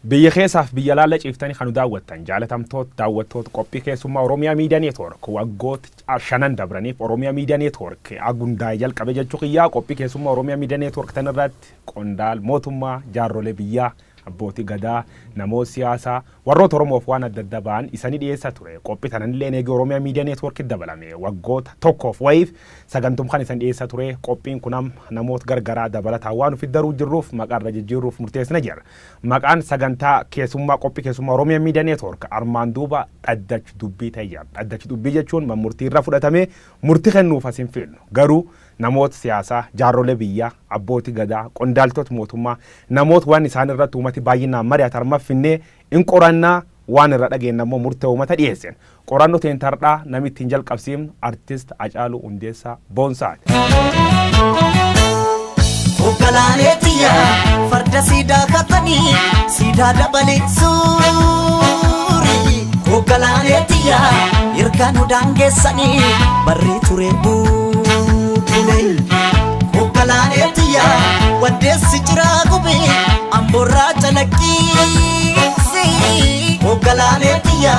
Biyya keessaaf biyya alaalla ciiftanii kan nu daawwattan jaalatamtoota daawwattoota qophii keessummaa Oromiyaa Miidiyaa Neetwoork, waggoota shanan dabraniif Oromiyaa Miidiyaa Neetwoork agundaa'e jalqabe jechuu kiyyaa, qophii keessummaa Oromiyaa Miidiyaa Neetwoork tan irratti qondaal mootummaa, jaarrolee biyyaa, abbootii gadaa, namoota siyaasaa, warroota Oromoof waan adda adda ba'an isanii dhiyeessaa ture. Qophii tananillee eegee Oromiyaa Miidiyaa Neetwoorkitti dabalame waggoota tokkoof wayiif sagantum kan isan dhiyeessaa ture. Qophiin kun amma namoota gargaraa dabalataan waan ofitti daruu jirruuf maqaa irra jijjiirruuf murteessina jira. Maqaan sagantaa keessummaa qophii keessummaa Oromiyaa Miidiyaa Neetwoork armaan duuba dhaddachi dubbii ta'e jira. Dhaddachi dubbii jechuun murtii irra fudhatamee murtii kennuuf as hin fiinnu. Garuu namoota siyaasaa, jaarrolee biyyaa, abbootii gadaa, qondaaltota mootummaa, namoota waan isaan irratti uummati baay'inaan mari'atan arma finnee in qorannaa, waan irra dhageenye immoo murtee uummata dhiyeessin. Qorannoo teentardhaa namni ittiin jalqabsiifnu Artist Hacaaluu Hundeessaa Boonsaati. Hogganaalee tiyya farda siidaa katanii siidaa dabalee suuri. Hogganaalee tiyya erga nu daangeessanii barri ture bubbule. Hogganaalee tiyya waddeessi jiraa gubee amboorraa calaqqiisi. Hogganaalee tiyya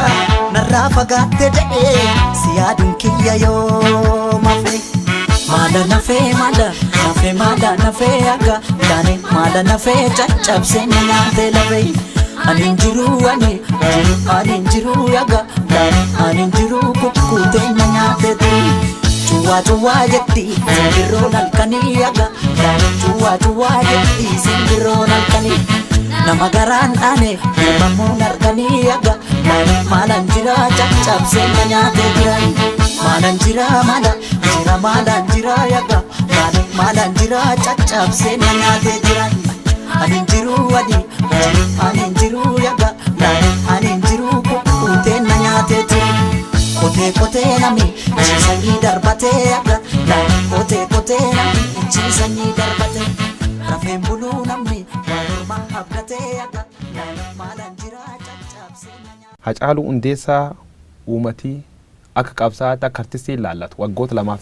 narraa fagaatte jedhee si yaaduun kiyya yoo mafe. Maala nafee, maala nafee, maala nafee akka taane, maala nafee caccabsee na nyaatee lafee. Ani hin jiru, ani jiru, ani hin jiru akka taane, ani hin jiru, kukkutee na nyaatee turi. Cuwaa cuwaa jetti simbirroon halkanii akka taane, cuwaa cuwaa jetti simbirroon halkanii. Nama garaan dhaane ilmamuun harkanii akka taane, maalaan jira, caccabsee na nyaatee jira. Maalaan jira, maala jira, maalaan jira yaga taane, maalaan jira, caccabsee na nyaatee jira. Ani hin jiru, ani jiru, ani hin jiru yaga taane, ani hin jiru, kukkutee na nyaatee jira. Qotee qotee nami ciisanii darbatee yaga taane, qotee qotee nami ciisanii darbatee, rafeen buluu namni waan ormaa abdatee yaga taane, maalaan jira, caccabsee na nyaatee. Hacaaluu Hundeessaa uumatii akka qabsaa'aatti, akka artistii ilaallatu, waggoota 2f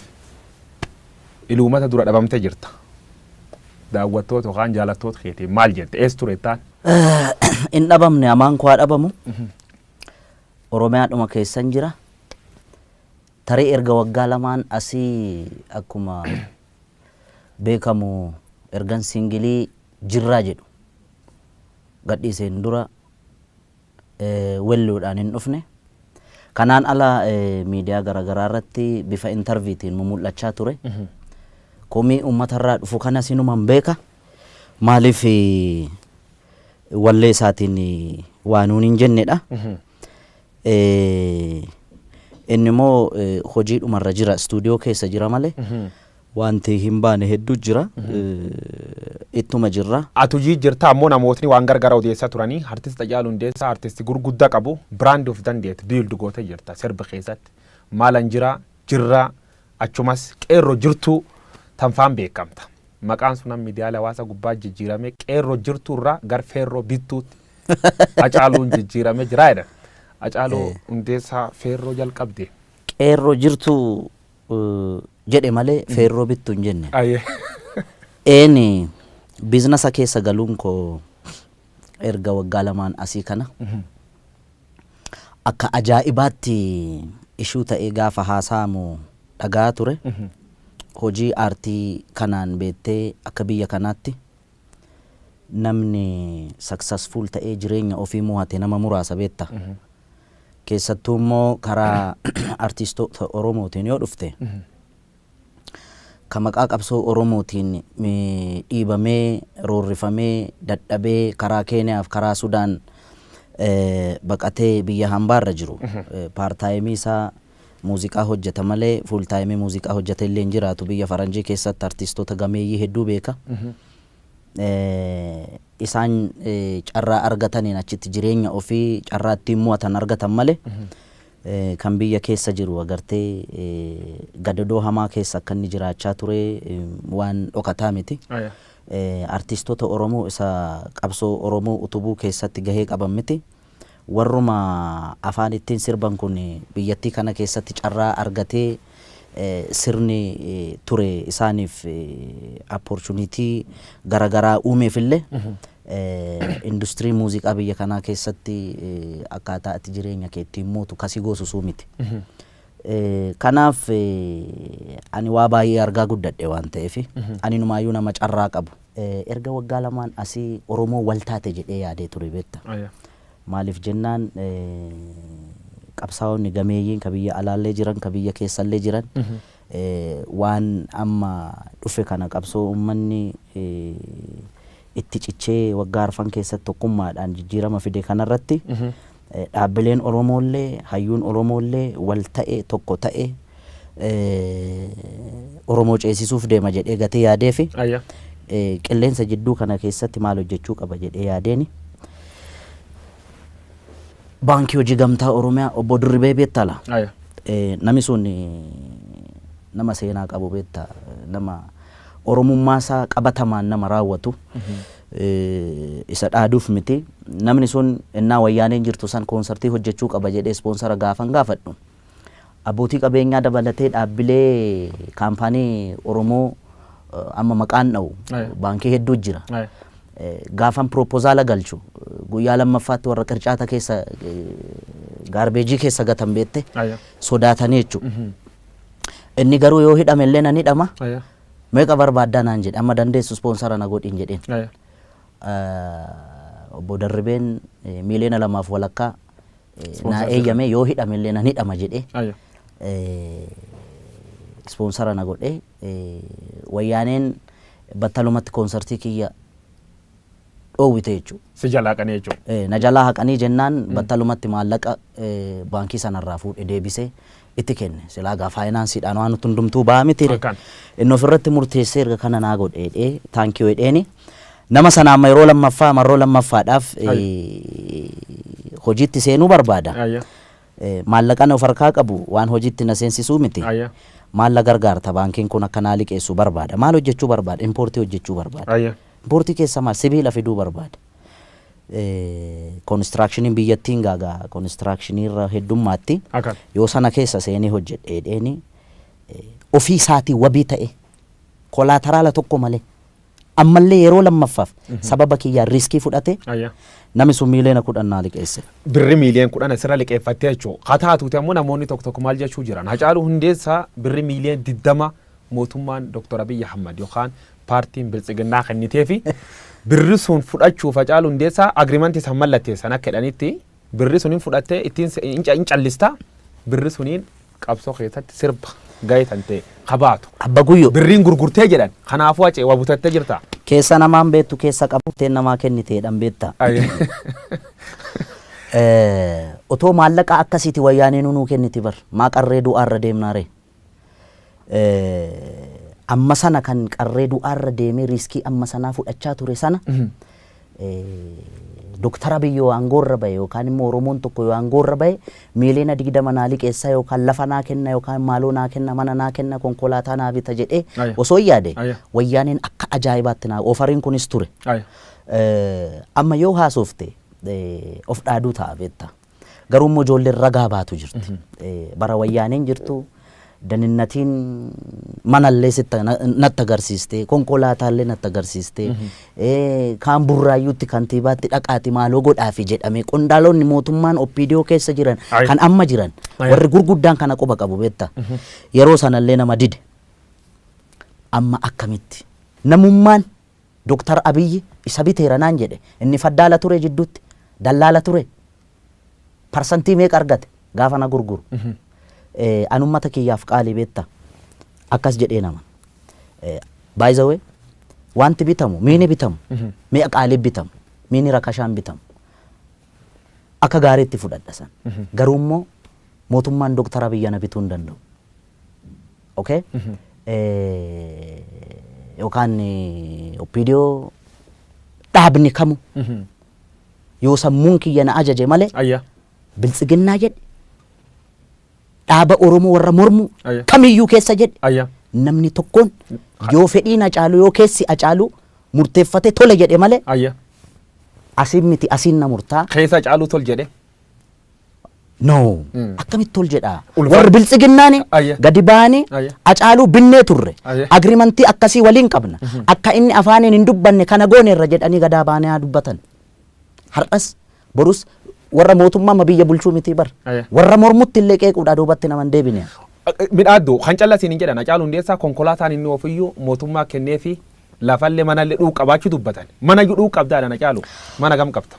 iluumata dura dhabamtee jirta. Daawwattoota yookaan jaalattoota keetiin maal jette? Eessa ture taan? Hin dhabamne, hamaan koo haa dhabamu. Oromiyaadhuma keessan jira. Tarii erga waggaa 2n asii akkuma beekamu ergan single Jirraa jedhu gadhiiseen dura welluudhaan hin dhufne. Kanaan ala miidiyaa garaagaraa irratti bifa interviewtiin mumul'achaa ture. Komii uummatarraa dhufu kanas inuman beeka. Maaliif wallee isaatiin waa nuun hin jennedha. Inni immoo hojiidhumarra jira, istuudiyoo keessa jira malee wanti hin baane hedduu jira. Ittuma jirra. Ati hojii jirta, ammoo namootni waan gargara odeessaa turanii. Artist Hacaaluu Hundeessaa artisti gurguddaa qabu, brand of dandeet build gootee jirta sirba keessatti. Maalan jira, jirra, achumas qeerroo jirtuu tanfaan beekamta. Maqaan sun amma miidiyaalee hawaasa gubbaa jijjiirame, qeerroo jirtuu irraa gar feerroo bittuutti Hacaaluun jijjiirame jira jedhan. Hacaaluu Hundeessaa feerroo jalqabde. Qeerroo jirtuu jedhe malee feerroo bittuu hin jenne. Eeni, business keessa galuun koo erga waggaa 2n asii kana akka ajaa'ibaatti ishuu ta'ee gaafa haasa'amu dhagaa ture. Hojii aartii kanaan beektee akka biyya kanaatti namni successful ta'ee jireenya ofii mo'ate nama muraasa beekta. Keessattuu immoo karaa artistoota Oromootiin yoo dhufte, ka maqaa qabsoo Oromootiin dhiibamee, roorrifamee, dadhabee karaa Keeniyaaf karaa Sudaan baqatee biyya hambaarra jiru. Part-time isaa muuziqaa hojjeta malee full time muuziqaa hojjete illee hin jiraatu. Biyya faranjii keessatti artistoota gameeyyii hedduu beeka. Isaan carraa argataniin achitti jireenya ofii carraa ittiin mo'atan argatan malee, kan biyya keessa jiru agartee gadadoo hamaa keessa akka inni jiraachaa ture waan dhokataa miti. Artistoota Oromoo isa qabsoo Oromoo utubuu keessatti gahee qaban miti. Warruma afaan ittiin sirban kun biyyattii kana keessatti carraa argatee, sirni ture isaaniif opportunity garaagaraa uumeef illee Industirii muuziqaa biyya kanaa keessatti akkaataa ati jireenya kee ittiin mootu kasii goosisuu miti. Kanaaf ani waa baay'ee argaa guddadhe waan ta'eef, ani numaayyuu nama carraa qabu. Erga waggaa 2n asii Oromoo wal taate jedhee yaadee ture, beekta. Maaliif jennaan, qabsaa'onni gameeyyiin ka biyya alaallee jiran, ka biyya keessallee jiran, waan amma dhufe kana, qabsoo uummanni itti cichee waggaa 4 keessatti tokkummaadhaan jijjiirama fide kanarratti, dhaabbileen Oromoollee, hayyuun Oromoollee wal ta'e, tokko ta'e, Oromoo ceesisuuf deema jedhee gatee yaadeefi qilleensa jidduu kana keessatti maal hojjechuu qaba jedhee yaadeeni. Baankii Hojii Gamtaa Oromiyaa, obbo Dirribee beektala. Namni sun nama seenaa qabu, beekta, nama Oromummaa isaa qabatamaan nama raawwatu, isa dhaaduuf miti. Namni sun innaa Wayyaaneen jirtu san koonsartii hojjechuu qaba jedhee sponsor gaafan gaafadhu. Abbootii qabeenyaa dabalatee dhaabbilee kaampaanii Oromoo amma maqaan dha'u baankii hedduu jira. Gaafan proposal galchu guyyaa lammaffaatti warra qircaata keessa, garbage keessa gatan, beette, sodaatanii jechuudha. Inni garuu yoo hidhame illee nan hidhama. Meeqa barbaaddaa naan jedhe, amma dandeessu sponsor na godhin jedheen. Obbo Darribeen 2.5 miiliyoona naa eeyyame, yoo hidhame illee nan hidhama jedhee sponsor na godhe. Wayyaaneen battalumatti koonsartii kiyya dhoowwite jechuudha. Si jalaa haqanii jechuudha. Na jalaa haqanii jennaan battalumatti maallaqa baankii sanarraa fuudhe deebisee itti kenne. Silaa gaa faayinaansiidhaan waan hundumtuu ba'a miti. Inni ofirratti murteessee erga kana naa godhe jedhee, thank you jedheeni. Nama sana amma yeroo lammaffaa, marroo lammaffaadhaaf hojiitti seenuu barbaada. Maallaqan of harkaa qabu waan hojiitti na seensisuu miti. Maal na gargaarta? Baankiin kun akka naa liqeessu barbaada. Maal hojjechuu barbaada? Impoortii hojjechuu barbaada. Impoortii keessa maal? Sibiila fiduu barbaada. Koonistiraakshiniin biyyattiin gaagaa koonistiraakshiniirra heddummaatti. Yoo sana keessa seenee hojjedhe jedheeni, ofii isaatii wabii ta'e, collateral tokko malee, ammallee yeroo lammaffaaf sababa kiyyaan risk fudhate, namni sun 10 miiliyoona naa liqeesse. Birri 10 miiliyoona asirra liqeeffattee jechuudha. Haa taatuuti ammoo namoonni tokko tokko maal jechuu jiran? Hacaaluu Hundeessaa birri 20 miiliyoona mootummaan Dr. Abiyyi Ahmad yookaan paartiin Biltsiginnaa kennitee fi birri sun fudhachuuf Hacaaluu Hundeessaa agreement san mallatteessan akka jedhanitti, birri sun hin fudhattee ittiin hin callista, birri suniin qabsoo keessatti sirba gahee tan ta'e kabaatu. Abba Guyyoo. Birriin gurgurtee jedhan, kanaafuu Hacee waa butattee jirta. Keessa namaan beektu, keessa qabuttee namaa kenniteedhaan beekta. Otoo maallaqa akkasiiti Wayyaanee nuu kenniti bar, maa qarree du'aarra deemnaare? Amma sana kan qarree du'aarra deemee risk amma sanaa fudhachaa ture sana, Dooktar Abiy yoo aangoorra bahe yookaan immoo Oromoon tokko yoo aangoorra bahe, 20 miiliyoona naa liqeessaa yookaan lafa naa kenna yookaan maaloo naa kenna, mana naa kenna, konkolaataa naa bita jedhee osoo hin yaade, Wayyaaneen akka ajaa'ibaatti naa offeriin kunis ture. Amma yoo haasofte of dhaaduu ta'a, beekta. Garuu immoo ijoolleen ragaa baatu jirti. Bara Wayyaaneen jirtu daninnatiin manallee sitti natti agarsiiste, konkolaataallee natti agarsiiste, kaan Burraayyuutti kantiibaatti dhaqaati maaloo godhaafi jedhame, qondaalonni mootummaan OPDO keessa jiran kan amma jiran warri gurguddaan kana quba qabu, beekta. Yeroo sanallee nama dide. Amma akkamitti namummaan Dooktar Abiyyi isa biteera naan jedhe? Inni faddaala ture, jidduutti dallaala ture, parsantii meeqa argate gaafa na gurguru? An ummata kiyyaaf qaalii, beekta, akkas jedhee nama. By the way, wanti bitamu, miini bitamu mi'a qaalii bitamu, miini rakashaan bitamu, akka gaariitti fudhadha san. Garuu immoo mootummaan Dooktar Abiyyi na bituu hin danda'u. Okay? Yookaan OPDO dhaabni kamu yoo sammuun kiyya na ajaje malee, Biltsiginnaa jedhe, dhaaba Oromoo warra mormu kamiyyuu keessa jedhe, namni tokkoon yoo fedhiin Hacaaluu, yoo keessi Hacaaluu murteeffate tole jedhe malee, asiin miti, asiin na murtaa. Keessa Hacaaluu tol jedhe. No. Akkamitti ol jedhaa? Warri Biltsiginnaani gadi ba'anii Acaaluu binnee turre. Agreement akkasii waliin qabna. Akka inni afaaniin hin dubbanne kana gooneerra jedhanii gadaa ba'anii haa dubbatan. Har'as borus warra mootummaa amma biyya bulchuu mitii bar. Warra mormutti illee qeequudhaa duubatti nama hin deebine. Midhaaddu kan callasiin hin jedhan, Hacaaluu Hundeessaa konkolaataan inni ofiyyuu mootummaa kenneefi lafallee manallee dhuu qabaachuu dubbatan. Mana iyyuu dhuu qabdaadha Hacaaluu. Mana gam qabda?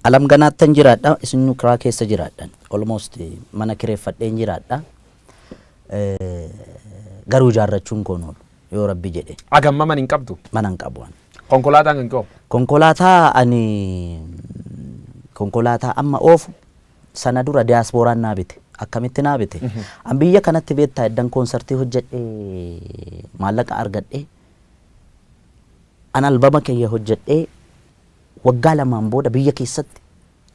Alam ganaattan jiraadha, isin kiraa keessa jiraadhan. Almost mana kireeffadheen jiraadha. Garuu ijaarrachuun koon oolu yoo Rabbi jedhe. Agamma mana hin qabdu? Mana hin qabu ani. Konkolaataan kan koo? Konkolaataa, ani konkolaataa amma oofu sana dura diyaaspooraan naa bite. Akkamitti naa bite? An biyya kanatti beektaa, eddan koonsartii hojjedhee maallaqa argadhee, an albama kiyya hojjedhee waggaa 2n booda biyya keessatti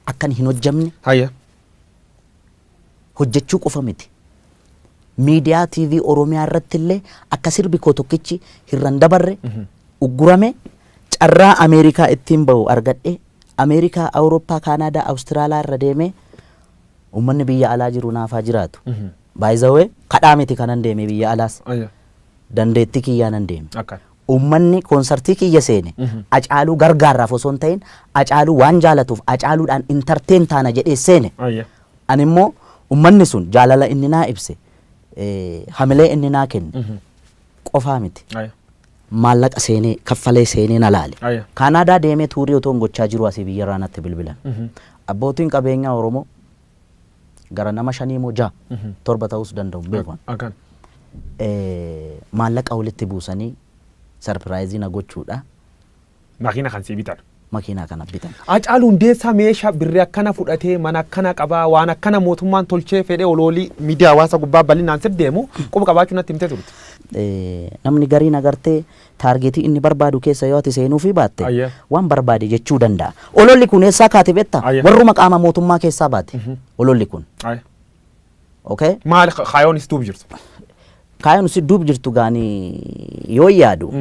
akkan hin hojjamne, hojjechuu qofa miti. Miidiyaa TV Oromiyaa irratti illee akka sirbi koo tokkichi hirran dabarre uggurame. Carraa Ameerikaa ittiin bahu argadhe. Ameerikaa, Awurooppaa, Kaanaadaa, Awustiraalaa irra deemee uummanni biyya alaa jiru naafaa jiraatu. By the way, kadhaa miti kanan deeme biyya alaas. Dandeettii kiyyaa nan deeme. Uummanni koonsartii kiyya seene Acaaluu gargaarraaf osoo hin ta'in Acaaluu waan jaalatuuf Acaaluudhaan entertain taana jedhee seene. Ani immoo uummanni sun jaalala inni naa ibse, hamilee inni naa kenne qofaa miti. Maallaqa seenee kaffalee seenee na laale. Kaanaadaa deemee tourii otoo hin gochaa jiru asii biyyarraa natti bilbilan. Abbootiin qabeenyaa Oromoo gara nama shanii moo ja'a, torba ta'uus danda'u, hin beeku. Maallaqa walitti buusanii surprise na gochuudha. Makiina kan sii bitan. Makiinaa kana bitan. Hacaaluu Hundeessaa meeshaa birri akkana fudhatee mana akkana qabaa, waan akkana mootummaan tolchee fedhee oloolii miidiyaa hawaasa gubbaa bal'inaan sir deemu quba qabaachuu natti himtee turte. Namni gariin agartee target inni barbaadu keessa yoo ati seenuufii baatte waan barbaade jechuu danda'a. Ololli kun eessaa kaate beektaa? Warruma qaama mootummaa keessaa baate ololli kun. Okay? Maali kaayoon is duub jirtu? Kaayoon si duub jirtu gaanii yoo yaadu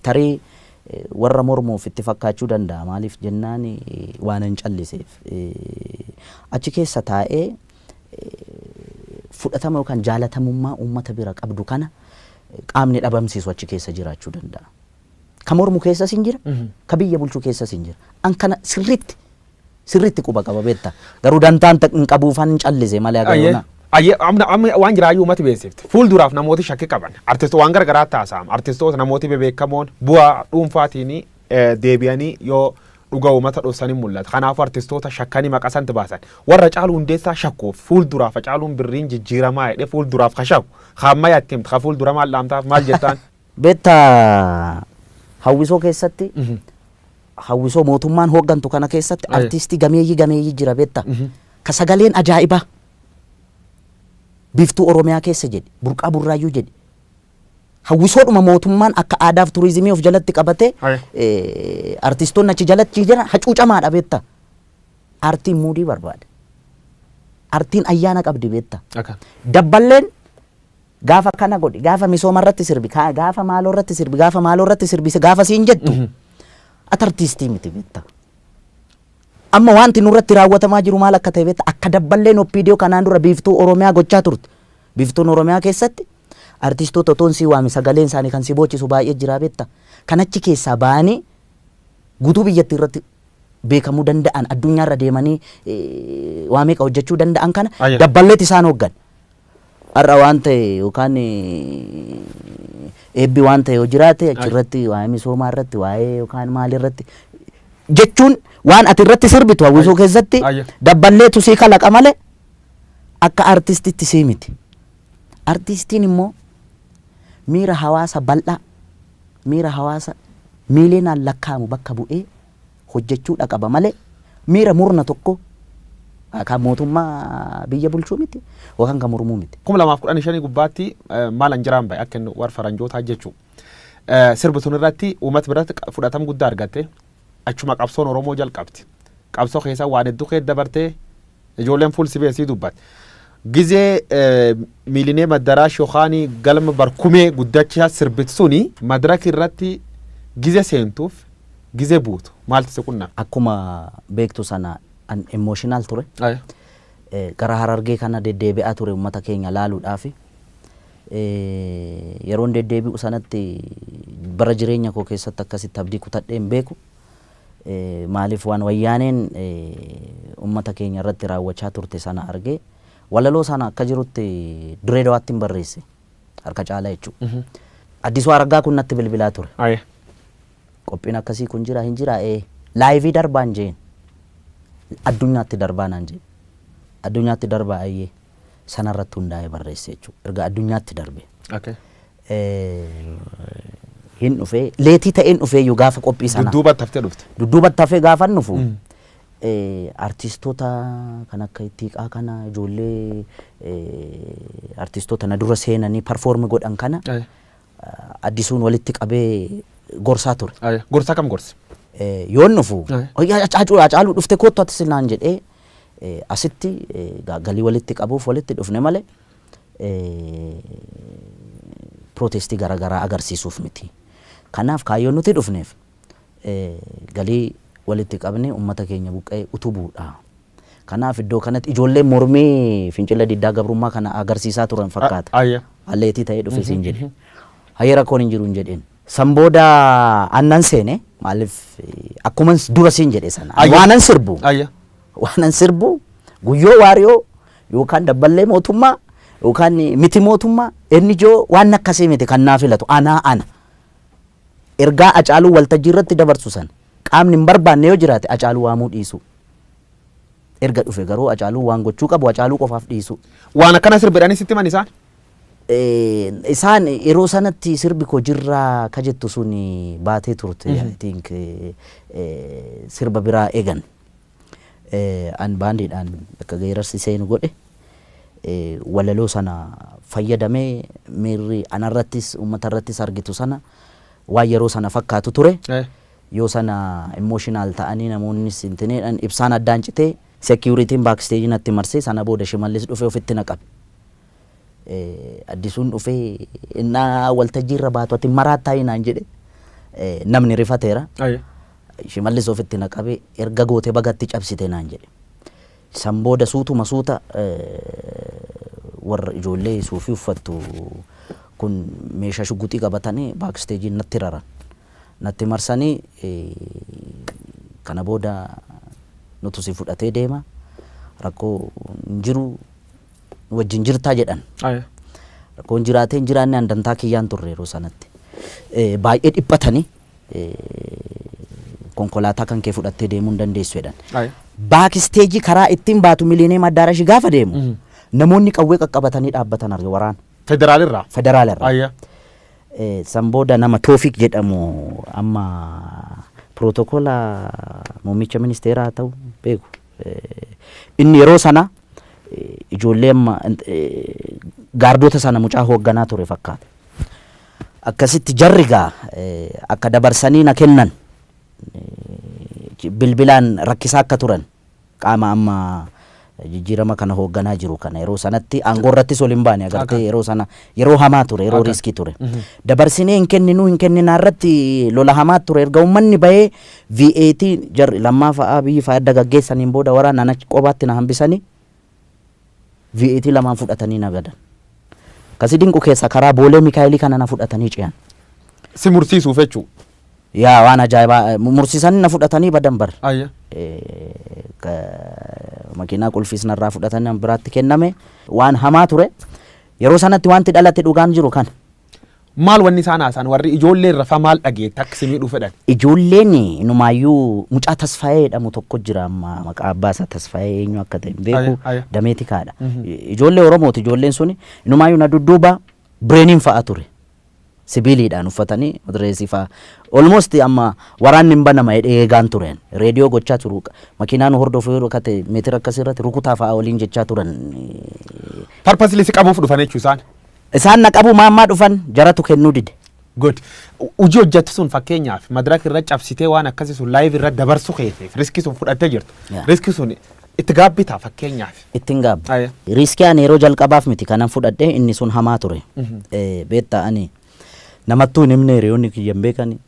tarii warra mormuuf itti fakkaachuu danda'a. Maaliif jennaan, waan hin calliseef. Achi keessa taa'ee fudhatama yookaan jaalatamummaa uummata bira qabdu kana qaamni dhabamsiisu achi keessa jiraachuu danda'a. Ka mormu keessas hin jira, ka biyya bulchu keessas hin jira. An kana sirriitti sirriitti quba qaba beekta. Garuu dantaan hin qabuufan hin callise malee agayoona. Ayyee, amma waan jiraayyuu uummati beeksifte. Fuulduraaf namooti shakkii qaban. Artistoota waan garagaraa taasa'ama. Artistoota namooti bebeekamoon bu'aa dhuunfaatiin deebi'anii yoo dhuga uummata dhoksanii mul'ata. Kanaafuu artistoota shakkanii maqaa santi baasan. Warra Hacaaluu Hundeessaa shakkuuf fuulduraaf Hacaaluun birriin jijjiiramaa jedhee fuulduraaf ka shakku. Ka ammayyaa itti himte, ka fuuldura maal dhaamtaaf, maal jettaan? Beektaa, hawwisoo keessatti, hawwisoo mootummaan hooggantu kana keessatti artiistii gameeyyii gameeyyii jira beektaa. Ka sagaleen ajaa'ibaa. Biiftuu Oromiyaa keessa jedhi, Burqaa Burraayyuu jedhi. Hawwisoodhuma mootummaan akka aadaaf turizimii of jalatti qabatee artistoonni achi jalatti jiran hacuucamaadha beektaa. Aartiin mood barbaada. Aartiin ayyaana qabdi beektaa. Dabballeen gaafa kana godhi, gaafa misooma irratti sirbi, gaafa maaloo irratti sirbi, gaafa maaloo irratti sirbi, gaafa siin jettu ati artiistii miti beektaa. Amma wanti nurratti raawwatamaa jiru maal akka ta'e beektaa? Akka dabballeen OPDO kanaan dura Biiftuu Oromiyaa gochaa turte. Biiftuun Oromiyaa keessatti artistoota otoon sii waame sagaleen isaanii kan si boochisu baay'ee jira beektaa. Kan achi keessaa ba'anii guutuu biyyattii irratti beekamuu danda'an, addunyaarra deemanii waa meeqa hojjechuu danda'an kana dabballeet isaan hooggan. Har'a waan ta'e yookaan eebbi waan ta'e yoo jiraate achirratti waa'ee misoomaa irratti, waa'ee yookaan maal irratti jechuun waan ati irratti sirbitu hawwisoo keessatti dabballeetu sii kalaqa malee akka artistitti sii miti. Artistiin immoo miira hawaasa bal'aa, miira hawaasa miiliyoonaan lakkaa'amu bakka bu'ee hojjechuudha qaba malee miira murna tokko kan mootummaa biyya bulchuu miti yookaan kan mormuu miti. 2015 gubbaatti maal anjiraan bahe akka inni warra faranjootaa jechuu. Sirbi sun irratti uummata biratti fudhatama guddaa argatte. Achuma qabsoon Oromoo jalqabdi. Qabsoo keessa waan hedduu keessa dabartee ijoolleen fuul si beesii dubbatte. Gizee Miilineem Addaraash yookaan galma barkumee guddachaa sirbit suni madaraka irratti gize seentuuf gize buutu maaltu si qunname? Akkuma beektu sana An emotional ture. Gara Harargee kana deddeebi'aa ture uummata keenya laaluudhaafi. Yeroon deddeebi'u sanatti bara jireenya koo keessatti akkasitti abdii kutadhee hin beeku. Maaliif, waan wayyaaneen uummata keenya irratti raawwachaa turte sana argee, walaloo sana akka jirutti Dirree Dawaatti hin barreesse harka caalaa jechuudha. Addisuu Araggaa kun natti bilbilaa ture. Qophiin akkasii kun jira hin jira, live darbaan jeen, addunyaatti darbaa naan jeen, addunyaatti darbaa, ayyee, sanarratti hundaa'ee barreesse jechuudha. Erga addunyaatti darbe. Hin dhufee, late ta'een dhufee iyyuu gaafa qophii sanaa. Dudduubatti haftee dhufte. Dudduubatti hafee gaafa dhufu artistoota kan akka Ittiiqaa kana, ijoollee artistoota na dura seenanii perform godhan kana Addisuun walitti qabee gorsaa ture. Gorsaa kam gorse? Yoon dhufu, "Hacaaluu, dhufte, kottu ati," naan jedhee, asitti galii walitti qabuuf walitti dhufne malee protest garaagaraa agarsiisuuf miti. Kanaaf kaayyoon nuti dhufneef galii walitti qabne uummata keenya buqqee utubuudha. Kanaaf iddoo kanatti ijoolleen mormii fincila diddaa gabrummaa kana agarsiisaa turan fakkaata. Late ta'ee dhufe siin jedhe. Hayyee, rakkoon hin jiru hin jedheen. San booda annan seene, maaliif, akkuma dura siin jedhe sana waanan sirbu waanan sirbu Guyyoo Waariyoo yookaan dabballee mootummaa yookaan miti mootummaa NGO waan akkasii miti kan naa filatu anaa ana. Ergaa Acaaluu waltajjii irratti dabarsu sana qaamni hin barbaanne yoo jiraate Acaaluu waamuu dhiisu. Erga dhufe garuu Acaaluu waan gochuu qabu Acaaluu qofaaf dhiisu. Waan akkana sirbidhanii sitti himan isaan? Isaan yeroo sanatti sirbi koo jirraa ka jettu sun baatee turte, I think sirba biraa eegan. An baandiidhaan akka geerarsi seenu godhe, walaloo sana fayyadamee miirri anarrattis uummatarrattis argitu sana waan yeroo sana fakkaatu ture. Yoo sana emotional ta'anii namoonnis intineedhaan ibsaan addaan citee, securityn backstage natti marsee, sana booda Shimallis dhufee ofitti na qabe. Addisuun dhufee, "Innaa waltajjii irra baatu ati maraattaa?" naan jedhe. Namni rifateera. Shimallis ofitti na qabe, "Erga goote bagatti cabsite," naan jedhe. San booda suutuma suuta warra ijoollee suufii uffattu kun meeshaa shuguxii qabatanii backstage natti raran. Natti marsanii, "Kana booda nutu si fudhatee deema, rakkoo hin jiru, nu wajjin jirtaa," jedhan. Rakkoon jiraatee hin jiraanne an dantaa kiyyaan turre yeroo sanatti. Baay'ee dhiphatanii, "Konkolaataa kan kee fudhattee deemuu hin dandeessu," jedhan. Backstage karaa ittiin baatu Miliineem Addaarashi gaafa deemu namoonni qawwee qaqqabatanii dhaabbatan arge, waraana. Federaalirraa. Federaalarraa. San booda nama Toofik jedhamu, amma pirootokola muummicha ministeeraa haa ta'u beeku. Inni yeroo sana ijoollee amma gaardota sana mucaa hoogganaa ture fakkaata. Akkasitti jarri gaa akka dabarsanii na kennan bilbilaan rakkisaa akka turan qaama amma jijjiirama kana hoogganaa jiru kana, yeroo sanatti aangoo irrattis ol hin baane agartee, yeroo sana yeroo hamaa ture, yeroo risk ture. Dabarsinee hin kenninuu, hin kenninaa irratti lola hamaa ture. Erga uummanni bahee VAT jarri lammaa fa'aa biyyi fa'aa adda gaggeessaniin booda waraana achi qobaatti na hambisanii VAT lamaan fudhatanii na gadan. Kasi dinqu keessa karaa Boolee Mikaayilii kana na fudhatanii ce'an. Si mursiisuuf jechuu. Yaa, waan ajaa'ibaa, mursiisanii na fudhatanii badan bar. Makiinaa qulfiis narraa fudhatanii nama biraatti kenname, waan hamaa ture. Yeroo sanatti wanti dhalate dhugaan jiru kana. Maal wanni isaan haasa'an, warri ijoollee irra fa maal dhageette akka si miidhuu fedhan? Ijoolleen inumaayyuu mucaa Tasfaayee jedhamu tokko jira, amma maqaa abbaa isaa Tasfaayee eenyu akka ta'e hin beeku, damee tikaadha. Ijoollee Oromooti, ijoolleen suni inumaayyuu na dudduuba bireeniin fa'a ture. Sibiiliidhaan uffatanii madireesii fa'a. Almost amma waraanni hin banama jedhee eegaan tureen. Reediyoo gochaa turu. Makiinaan hordofu yeroo akka ta'e meetira akkasii irratti rukutaa fa'a waliin jechaa turan. Purposely si qabuuf dhufan jechuu isaan. Isaan na qabu maammaa dhufan, jaratu kennuu dide. Good. Hojii hojjettu sun, fakkeenyaaf madaraka irra cabsitee waan akkasii sun live irra dabarsu keetiif risk sun fudhattee jirtu. Risk sun itti gaabbitaa fakkeenyaaf? Ittiin gaabba. Risk ani yeroo jalqabaaf miti kanan fudhadhe, inni sun hamaa ture. Beektaa, ani namattuu hin himne, hiriyoonni kiyya hin beekani.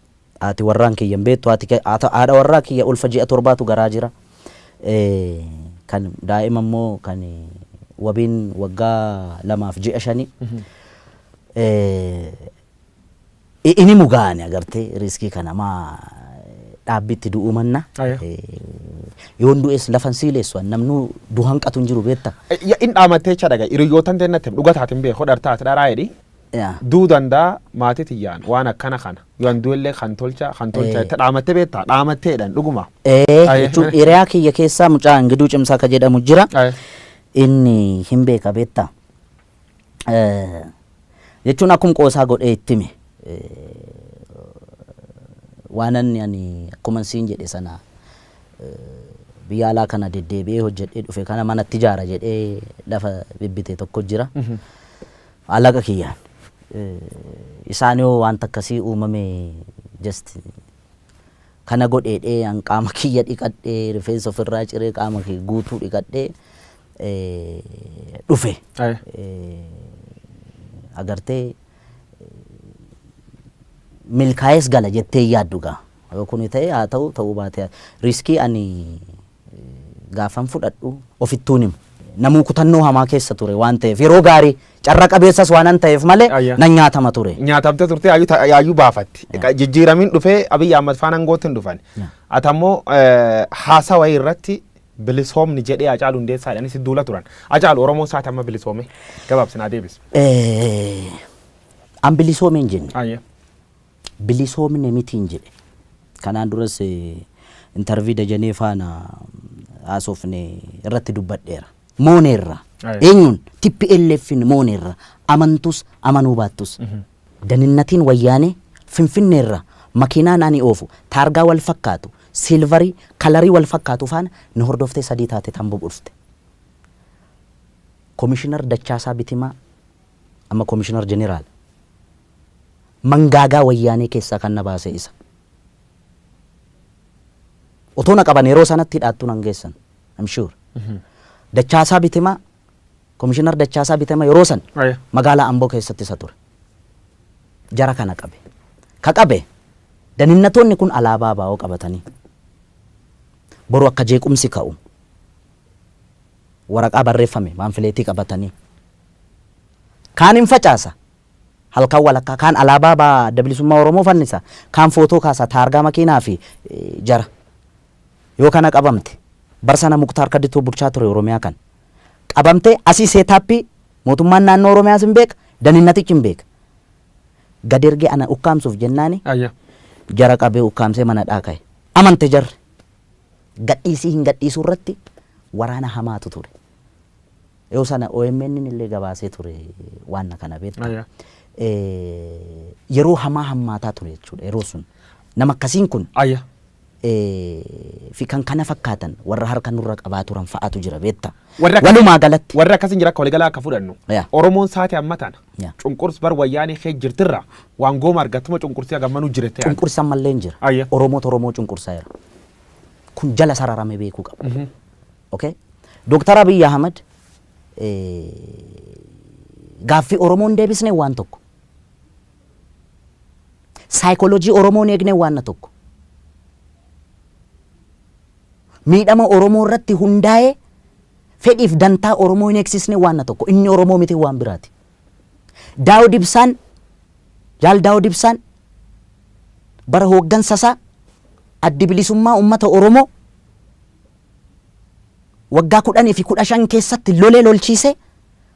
Haati warraan kiyya hin beektu. Haadha warraa kiyya ulfa ji'a 7tu garaa jira. Kan daa'ima immoo kan wabiin waggaa 2 fi ji'a 5. Inni mugaane agartee risk kana maa dhaabbitti du'uu manna. Yoon du'es lafan siileessu, namnu du'an qatu hin jiru, beekta. In dhaamattee jecha dhaga hiriyyootan teennatti dhuga taatin beeku dhartaate dharaa jedhi. Duu danda'a maatii tiyyaan waan akkana kana yoon du'ellee kan tolcha kan tolcha itti dhaamattee beektaa dhaamatteedhaan dhuguma. Jechuun hiriyaa kiyya keessaa mucaa Ingiduu Cimsaa ka jedhamu jira. Inni hin beeka, beektaa. Jechuun akkuma qoosaa godhee itti hime. Waan ani akkuma siin jedhe sana biyya alaa kana deddeebi'ee hojjedhee dhufe kana manatti ijaara jedhee lafa bibbite tokko jira. Alaqa kiyyaan. Isaan yoo wanta akkasii uumame just kana godheedhee an qaama kiyya dhiqadhee, rifeensa ofirraa ciree, qaama kiyya guutuu dhiqadhee dhufe. Agartee milkaa'ees gala jettee yaaddu gaa. Yoo kuni ta'e haa ta'u, ta'uu baate risk ani gaafan fudhadhu ofittuun himu. Namuu kutannoo hamaa keessa ture waan ta'eef, yeroo gaarii carra qabeessas waan ta'eef malee nan nyaatama ture. Nyaatamte turte, yaayyuu baafatti. Jijjiiramiin dhufee Abiyyi Ahmad faana aangootti hin dhufan. Ati ammoo haasawa irratti bilisoomni jedhee Hacaaluu Hundeessaa jedhanii si duula turan. Hacaalu, Oromoon isaati amma bilisoome? Gabaabsinaa deebis. An bilisoome hin jenne. Bilisoomne mitiin jedhe. Kanaan duras interview Dajanee faana haasofne irratti dubbadheera. Mooneerra. Eenyuun? TPLFin mooneerra. Amantus amanuu baattus. Daninnatiin wayyaanee Finfinneerra makiinaan ani oofu taargaa wal fakkaatu, silver color wal fakkaatu faana nu hordoftee sadii taate tamboo dhufte. Komishinar Dachaasaa Bitimaa, amma komishinar jeneraal, mangaagaa wayyaanee keessaa kan na baase isa. Otoo na qaban yeroo sanatti hidhaattuu nan geessan. I'm sure. Dachaasaa Bitimaa, komishinar Dachaasaa Bitimaa yeroo san magaalaa Amboo keessatti isa ture. Jara kana qabe. Ka qabe daninnatoonni kun alaabaa baa'oo qabatanii boru akka jeequmsi ka'u waraqaa barreeffame pamphlet qabatanii kaan hin facaasa halkan walakkaa, kaan alaabaa baa Adda Bilisummaa Oromoo fannisa, kaan footoo kaasa, taargaa makiinaa fi jara yoo kana qabamte bar sana Muktaar Kadituu bulchaa ture Oromiyaa kan qabamte asii setup mootummaan naannoo Oromiyaas hin beeka, daninnatichi hin beeka, gad ergee ana ukkaamsuuf jennaani jara qabee ukkaamsee mana dhaaka'e. Amante jarri gadhiisii hin gadhiisuu irratti waraana hamaatu ture. Yoo sana OMN illee gabaasee ture waan kana, beekta. Yeroo hamaa hammaataa ture jechuudha yeroo sun. Nama akkasiin kun fi kan kana fakkaatan warra harka nurra qabaa turan fa'aatu jira, beekta. Walumaa galatti. Warri akkasiin jira, akka waliigalaa akka fudhannu. Oromoon saate amma tana. Cunqurs bar wayyaanee kee jirtirra waan gooma argattuma cunqursii hagammanuu jirette. Cunqursan mallee hin jira. Oromoota Oromoo cunqursaa jira. Kun jala sararame beekuu qaba. Okay? Dooktar Abiy Ahmad gaaffii Oromoon deebisne waan tokko. Saayikooloojii Oromoon eegne waan tokko. Miidhama Oromoo irratti hundaa'ee fedhiif dantaa Oromoo hin eegsisne waan tokko. Inni Oromoo miti, waan biraati. Daawud Ibsaan, Jaal Daawud Ibsaan bara hooggansa isaa Addi Bilisummaa Uummata Oromoo waggaa 10 fi 15 keessatti lolee lolchiisee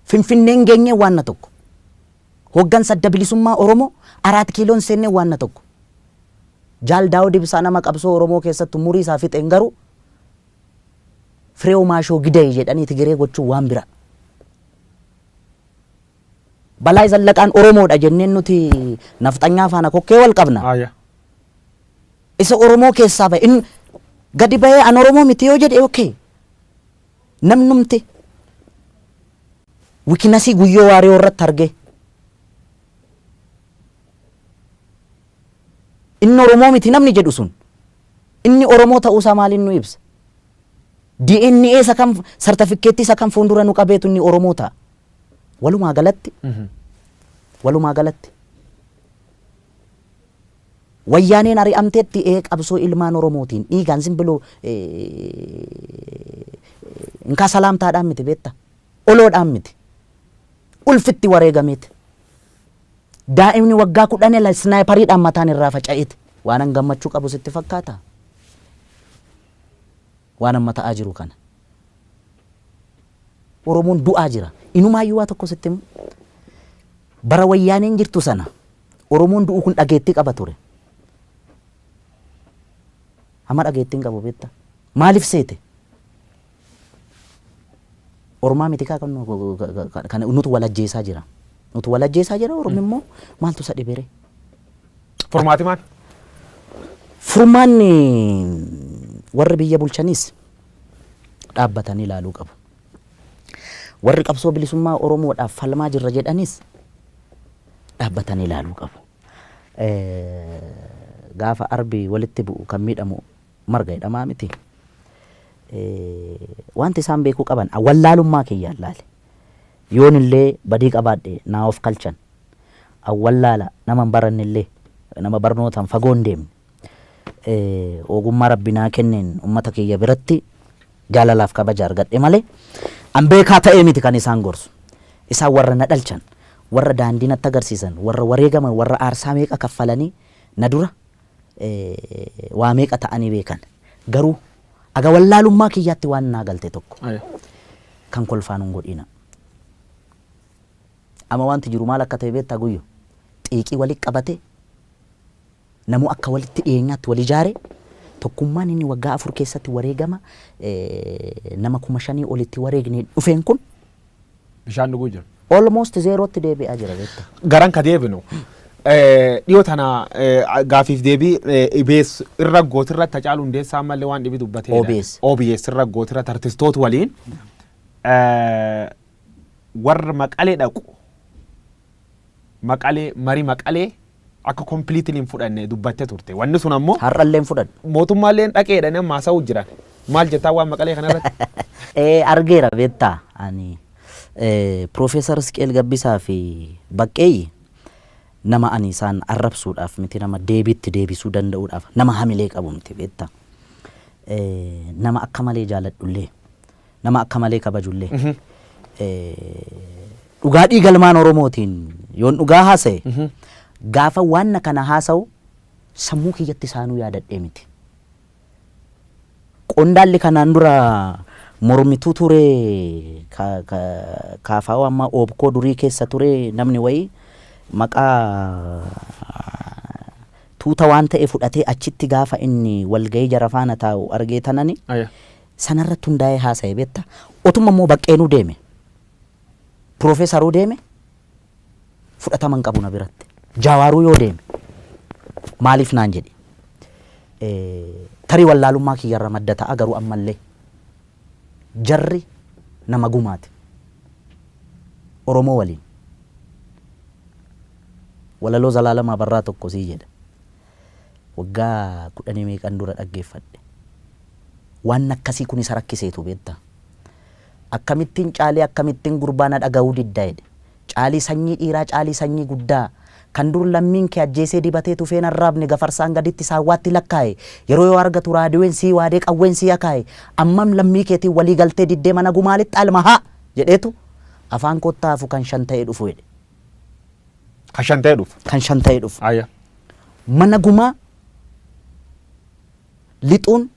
Finfinneen geenyee waan tokko. Hooggansa Adda Bilisummaa Oromoo Araat Kiiloon seennee waan tokko. Jaal Daawud Ibsaa nama qabsoo Oromoo keessatti umurii isaa fixeen garuu Fireew Maashoo Gidee jedhanii Tigiree gochuun waan bira. Balaa Zallaqaan Oromoodha jenneen nuti nafxanyaa faana kokkee wal qabna. Isa Oromoo keessaa bahe inni gadi bahee an Oromoo miti yoo jedhe, okay. Namnumti weakness Guyyoo Waariyoo irratti argee inni Oromoo miti namni jedhu sun inni Oromoo ta'uusaa maaliin nu ibsa? DNA isa kam, sartifikeettii isa kam fuuldura nu qabeetu inni Oromoo ta'a? Walumaa galatti, walumaa galatti Wayyaaneen ari'amteetti ee qabsoo ilmaan Oromootiin dhiigaan simbiloo inkaa salaamtaadhaan miti beekta. Oloodhaan miti. Ulfitti wareegameeti. Daa'imni waggaa 10 sniper iidhaan mataan irraa faca'eeti. Waan an gammachuu qabu sitti fakkaata? Waan amma ta'aa jiru kana. Oromoon du'aa jira. Inumaayyuu waa tokko sitti himu. Bara Wayyaaneen jirtu sana Oromoon du'u kun dhageettii qaba ture. Amma dhageettii hin qabu beekta. Maaliif seete? Ormaa miti kaa kan nutu wal ajjeesaa jira. Nutu wal ajjeesaa jira. Ormi immoo maaltu isa dhibere? Furmaati maal? Furmaanni warri biyya bulchanis dhaabbatanii ilaaluu qabu. Warri qabsoo bilisummaa Oromoodhaaf falmaa jirra jedhanis dhaabbatanii ilaaluu qabu. Gaafa arbi walitti bu'u kan miidhamu marga jedhamaa miti. Wanti isaan beekuu qaban wallaalummaa kiyyaan laale. Yoon illee badii qabaadhe naa of kalchan. Wallaala nama hin baranne illee, nama barnootaan fagoo hin deemne. Ogummaa Rabbi naa kenneen ummata kiyya biratti jaalalaaf kabaja argadhe malee an beekaa ta'ee miti kan isaan gorsu. Isaan warra na dhalchan, warra daandii natti agarsiisan, warra wareegaman, warra aarsaa meeqa kaffalanii na dura waa meeqa ta'anii beekan. Garuu aga wallaalummaa kiyyaatti waan naa galte tokko kan kolfaan hin godhina. Amma wanti jiru maal akka ta'e beektaa Guyyo? Xiiqii walitti qabate, namuu akka walitti dhiyeenyaatti wal ijaare, tokkummaan inni waggaa 4 keessatti wareegama nama 5,000 olitti wareegne dhufeen kun bishaan dhuguu jira. Almost zero tti deebi'aa jira beektaa. Garan ka deebinu dhiyoo tana gaafiif deebii OBS irra gootirratti Hacaaluu Hundeessaa ammallee waan dhibi dubbateedha. OBS. OBS irra gootirratti artistoota waliin warra Maqalee dhaqu, Maqalee marii Maqalee akka completely hin fudhanne dubbattee turte. Wanni sun ammoo Har'allee hin fudhadhu. Mootummaallee dhaqeedha nama haasa'uu jiran. Maal jettaa waan Maqalee kanarratti? Argeera beektaa, ani Piroofeesar Isqeel Gabbisaa fi Baqqeeyyi nama ani isaan arrabsuudhaaf miti, nama deebiitti deebisuu danda'uudhaaf nama hamilee qabu miti beektaa. Nama akka malee jaaladhullee, nama akka malee kabajullee, dhugaa dhiigalmaan Oromootiin yoon dhugaa haasa'e, gaafa waan kana haasa'u sammuu kiyyatti isaanuu yaadadhee miti. Qondaalli kanaan dura mormituu ture, kaafaa'oo amma oobkoo durii keessa ture, namni wayii maqaa tuuta waan ta'e fudhatee achitti gaafa inni walgahii jara faana taa'u argee tanani sanarratti hundaa'ee haasa'e beekta. Otuma immoo Baqqeenuu deeme, Piroofeesaruu deeme, fudhatama hin qabu na biratti. Jaawaaruu yoo deeme maaliif naan jedhe. Tarii wallaalummaa kiyyarra madda ta'a, garuu ammallee jarri nama gumaati. Oromoo waliin. Walaloo Zalaalamaa Barraa tokko sii jedha. Waggaa kudhanii meeqan dura dhaggeeffadhe. Waan akkasii kun isa rakkiseetu beektaa. Akkamittiin caalii, akkamittiin gurbaa na dhaga'uu didda jedhe. Caalii sanyii dhiiraa, caalii sanyii guddaa. Kan dur lammiin kee ajjeesee dibatee tufeen arraabne gafarsaan gaditti saawwaatti lakkaa'e. Yeroo yoo argatu raadiyoon sii waadee qawween sii akaa'e. Ammam lammii keetiin walii galtee diddee mana gumaalitti alma haa jedheetu afaan kottaa hafu kan shan ta'ee dhufu jedhe. Kan shan ta'ee dhufu. Kan shan ta'ee dhufu. Mana gumaa lixuun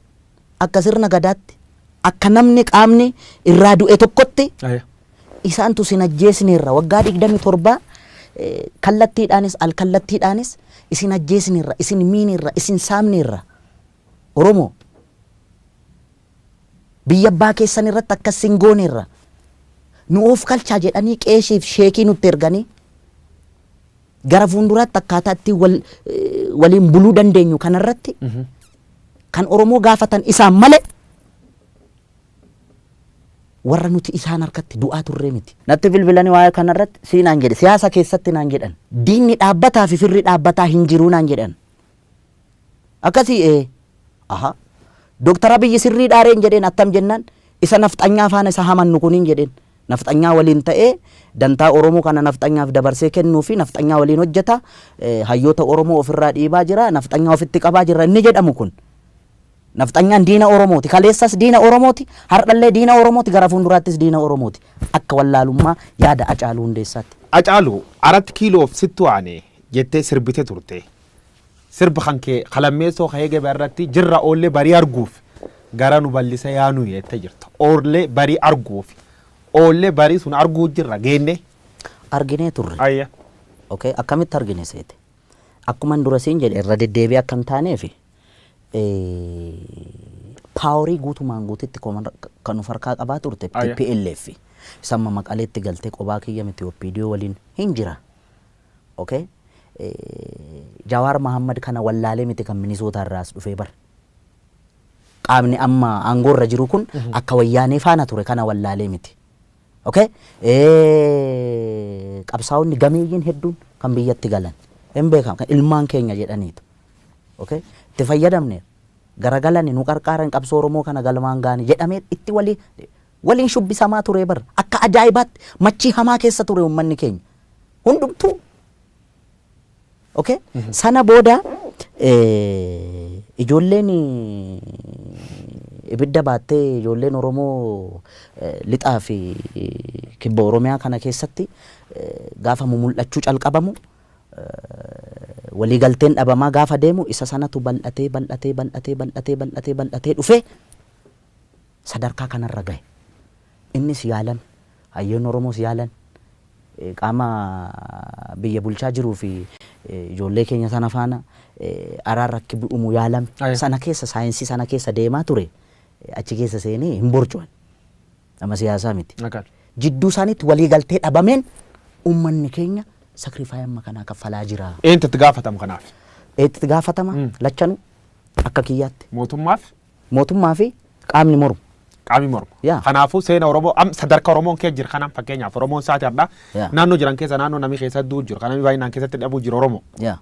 akka sirna gadaatti, akka namni qaamni irraa du'e tokkotti isaantu sin ajjeesneerra, waggaa 27 kallattiidhaanis alkallattiidhaanis isin ajjeesneerra, isin miineerra, isin saamneerra, Oromoo biyya abbaa keessan irratti akkas sin gooneerra, nu of kalchaa jedhanii qeeshiif sheekii nutti erganii gara fuulduraatti akkaataa itti waliin buluu dandeenyu kanarratti kan Oromoo gaafatan isaan malee warra nuti isaan harkatti du'aa turree miti. Natti bilbilanii waa'ee kanarratti sii naan jedhe, siyaasa keessatti naan jedhan. Diinni dhaabbataa fi firri dhaabbataa hin jiruu naan jedhan. Akkasii ee. Aha. Dooktar Abiyyi sirrii dhaareen jedheen, attam jennaan isa nafxanyaa faana isa hamannu kuniin jedheen. Nafxanyaa waliin ta'ee dantaa Oromoo kana nafxanyaaf dabarsee kennuu fi nafxanyaa waliin hojjeta, hayyoota Oromoo ofirraa dhiibaa jira, nafxanyaa ofitti qabaa jira inni jedhamu kun. Nafxanyaan diina Oromooti. Kaleessas diina Oromooti. Har'allee diina Oromooti. Gara fuulduraattis diina Oromooti. Akka wallaalummaa yaada Hacaaluu Hundeessaatti. Hacaaluu, Arat Kiiloof sittu aane jettee sirbite turte. Sirba kan kee kalammeessoo ka'ee gaba irratti jirra oollee barii arguuf gara nu ballisa yaanu jettee jirta. Oollee barii arguuf, oollee barii sun arguu jirra geenne. Arginee turre. Ayya. Okay, akkamitti argine seete? Akkuma dura siin jedhe, irra deddeebi'ee akka hin taaneef, power guutumaan guututti kan of harkaa qabaa turte TPLF. Isamma Maqaleetti galtee qobaa kiyya miti, OPDO waliin hin jira. Okay? Jawaar Mahammad kana wallaalee miti kan Minisootaa irraas dhufee bar. Qaamni amma aangoorra jiru kun akka Wayyaanee faana ture kana wallaalee miti. Okay? Qabsaa'onni gameeyyiin hedduun kan biyyatti galan hin beekamu, kan ilmaan keenya jedhaniitu. Okay? Itti fayyadamne, garagalani nu qarqaaran, qabsoo Oromoo kana galmaan gaani jedhamee itti walii waliin shubbisamaa ture bar. Akka ajaa'ibaatti machii hamaa keessa ture uummanni keenya hundumtuu. Okay? Sana booda ijoolleen ibidda baattee, ijoolleen Oromoo lixaa fi kibba Oromiyaa kana keessatti gaafa mumul'achuu calqabamu, waliigalteen dhabamaa gaafa deemu, isa sanatu bal'atee bal'atee bal'atee bal'atee bal'atee bal'atee dhufee sadarkaa kanarra gahe. Innis yaalame, hayyoonni Oromoos yaalan, qaama biyya bulchaa jiruu fi ijoollee keenya sana faana araarra akki bu'umu yaalame. Sana keessa, saayinsii sana keessa deemaa ture, achi keessa seenee hin borcuan. Nama siyaasaa miti. Jidduu isaaniitti waliigaltee dhabameen uummanni keenya sacrifice amma kanaa kaffalaa jira. Eenyutu itti gaafatama kanaaf? Itti gaafatama lachanuu akka kiyyaatti. Mootummaaf? Mootummaa fi qaamni mormu. Qaamni mormu. Yaa. Kanaafuu seena Oromoo am sadarkaa Oromoon keessa jiru kanaan, fakkeenyaaf Oromoon isaati har'a naannoo jiran keessa, naannoo namni keessa du'u jiru, kan namni baay'inaan keessatti dhabuu jiru Oromoo. Kan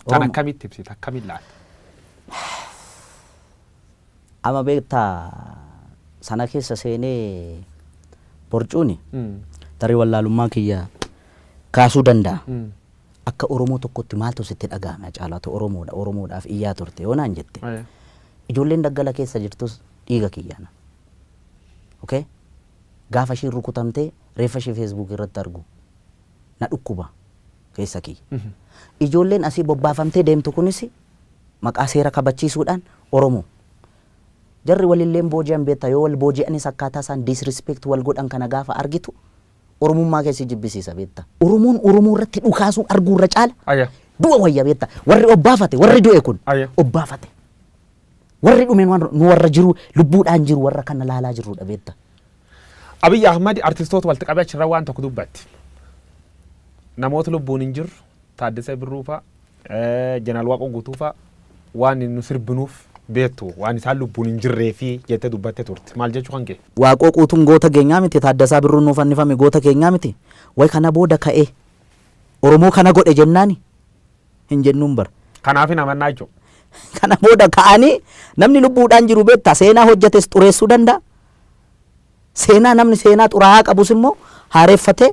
Oromoo. akkamitti ibsita, akkamitti laalta? Amma beektaa, sana keessa seenee borcuuni tarii wallaalummaa kiyya kaasuu danda'a. Akka Oromoo tokkotti maaltu sitti dhaga'ame, Caalaatu Oromoodha, Oromoodhaaf iyyaa turte yoo naan jette. Ijoolleen daggala keessa jirtus dhiiga kiyyaana. Okay? Gaafa ishiin rukutamtee reeffa ishee Facebook irratti argu na dhukkuba keessa kiyya. Ijoolleen asii bobbaafamtee deemtu kunis maqaa seera kabachiisuudhaan Oromoo. Jarri walilleen booji'an beektaa, yoo wal booji'anis akkaataa isaan disrespect wal godhan kana gaafa argitu Oromummaa keessi jibbisiisa beektaa. Oromoon Oromoo irratti dhukaasuu arguu irra caala du'a wayya beektaa. Warri obbaafate, warri du'e kun obbaafate. Warri dhume nu warra jiru, lubbuudhaan jiru, warra kana laalaa jirrudha beektaa. Abiyyi Ahmad artistoota walitti qabee achirra waan tokko dubbatti. Namoota lubbuun hin jirru, Taaddasee Birruu fa'a, Jeneraal Waaqoo Guutuu fa'a, waan nu sirbinuuf beektu waan isaan lubbuun hin jirree fi jettee dubbattee turte. Maal jechuu kan kee? Waaqoo Guutuun goota keenyaa miti? Taaddasaa Birruun nuuf fannifame goota keenyaa miti? Way kana booda ka'ee Oromoo kana godhe jennaani hin jennuun bara. Kanaaf hin amannaa jechuudha. Kana booda ka'anii namni lubbuudhaan jiru beektaa seenaa hojjetes xureessuu danda'a. Seenaa namni seenaa xuraa'aa qabus immoo haareeffatee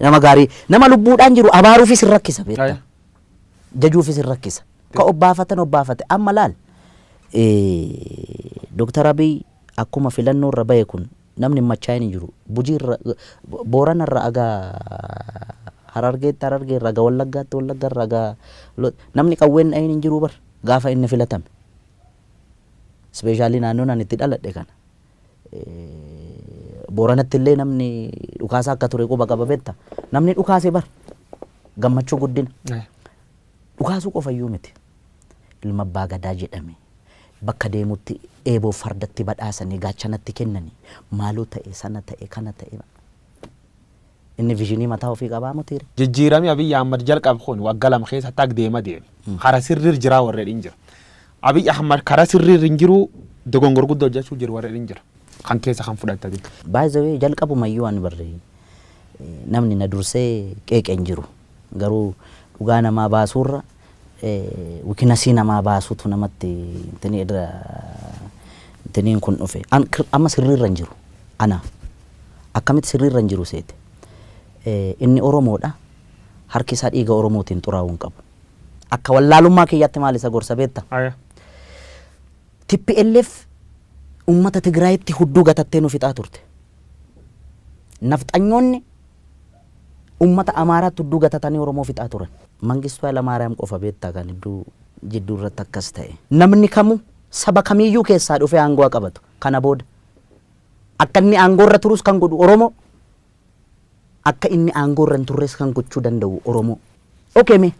nama gaarii nama lubbuudhaan jiru abaaruufis hin rakkisa beektaa. Jajuufis hin rakkisa. Ka obbaafatan obbaafate. Amma laal, Dooktar Abiy akkuma filannoo irra bahe kun namni hin machaa'in hin jiru. Bujii irra, Boorana irra aga Harargeetti, Harargee irra aga Wallaggaatti, Wallagga irra aga namni qawween dhahin hin jiru bar gaafa inni filatame. Especially naannoon ani itti dhaladhe kana. Booranatti illee namni dhukaasa akka ture quba qaba beekta. Namni dhukaase bar gammachuu guddina. Dhukaasuu qofa iyyuu miti. Ilma abbaa gadaa jedhame bakka deemutti eeboo fardatti badhaasanii gaachanatti kennanii maaloo ta'e, sana ta'e, kana ta'e. Inni vision mataa ofii qabaa mutiire. Jijjiiramii Abiyyi Ahmad jalqabe kun waggaa 2 keessatti akka deema deeme. Kara sirriir jiraa warreen hin jira. Abiyyi Ahmad karaa sirriir hin jiru, dogongor guddoo hojjechuu jiru warreen hin jira. Kan keessa kan fudhattati. By the way, jalqabumayyuu ani barre namni na dursee qeeqe hin jiru. Garuu dhugaa namaa baasuurra weakness namaa baasuutu namatti intini irra intiniin kun dhufe. Amma sirriirra hin jiru. Ana. Akkamitti sirriirra hin jiru seete? Inni Oromoodha. Harki isaa dhiiga Oromootiin xuraa'uu hin qabu. Akka wallaalummaa kiyyaatti maal isa gorsa beekta? Aya. TPLF uummata Tigraayitti hudduu gatattee nu fixaa turte. Nafxanyoonni uummata Amaaraatti hudduu gatatanii Oromoo fixaa turan. Mangistuu Hayilamaariyaam qofa beektaa kan hedduu jidduu irratti akkas ta'e. Namni kamuu saba kamiiyyuu keessaa dhufee aangoo haa qabatu. Kana booda akka inni aangoo irra turus kan godhu Oromoo, akka inni aangoo irra hin turres kan gochuu danda'u Oromoo. Okay, mee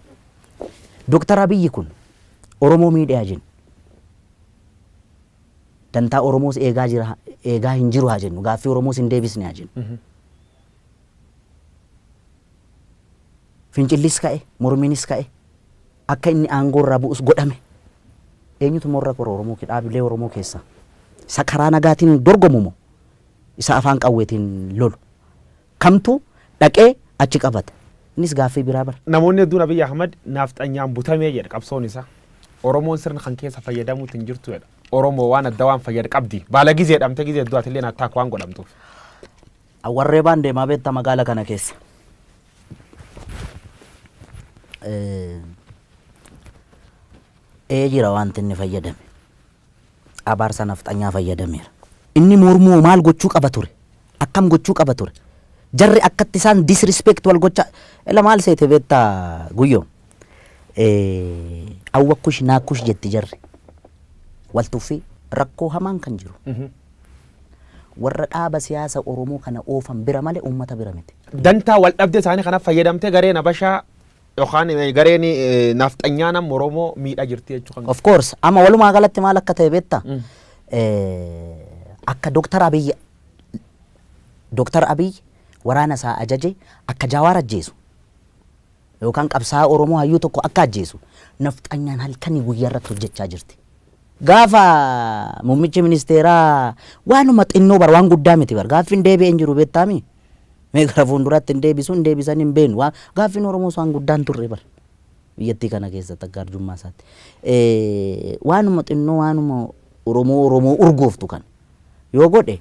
Dooktar Abiyyi kun Oromoo miidhaa jennu. Dantaa Oromoos eegaa jira, eegaa hin jiru haa jennu. Gaaffii Oromoos hin deebisne haa jennu. Fincillis ka'e, mormiinis ka'e, akka inni aangoo irraa bu'us godhame. Eenyutu morra kora Oromoo, dhaabilee Oromoo keessaa? Isa karaa nagaatiin dorgomu moo isa afaan qawweetiin lolu? Kamtu dhaqee achi qabata? Innis gaaffii biraa bara. Namoonni hedduun Abiyyi Ahmad naafxanyaan butamee jedha qabsoon isaa. Oromoon sirna kan keessa fayyadamuutti hin jirtu jedha. Oromoo waan adda waan fayyada qabdi. Baala gizee dhamte gizee hedduu atillee attaak waan godhamtuuf. Warree baan deemaa beekta magaala kana keessa. Ee, jira wanti inni fayyadame. Abaarsa nafxanyaa fayyadameera. Inni mormuu maal gochuu qaba ture? Akkam gochuu qaba ture? Jarri akkatti isaan disrespect wal gocha, ila maal seete beektaa Guyyoo? Awwakkush naakkush jetti jarri. Wal tuffii rakkoo hamaan kan jiru. Warra dhaaba siyaasa Oromoo kana oofan bira malee uummata bira miti. Dantaa wal dhabdee isaanii kanaaf fayyadamtee gareen Habashaa yookaan gareen nafxanyaa nama Oromoo miidhaa jirti jechuu kan. Of course, amma walumaa galatti maal akka ta'e beektaa? Akka Dooktar Abiy waraana isaa ajaje akka Jawaar ajjeesu yookaan qabsaa'aa Oromoo hayyuu tokko akka ajjeesu nafxanyaan halkanii guyyaa irratti hojjechaa jirti. Gaafa muummichi ministeeraa waanuma xinnoo bar, waan guddaa miti bar, gaaffiin deebi'ee hin jiru beektaami. Mee gara fuulduraatti hin deebisu, hin deebisan hin beenu. Gaaffiin Oromoos waan guddaa hin turre bar. Biyyattii kana keessatti akka arjummaa isaatti. Waanuma xinnoo, waanuma Oromoo Oromoo urgooftu kana yoo godhe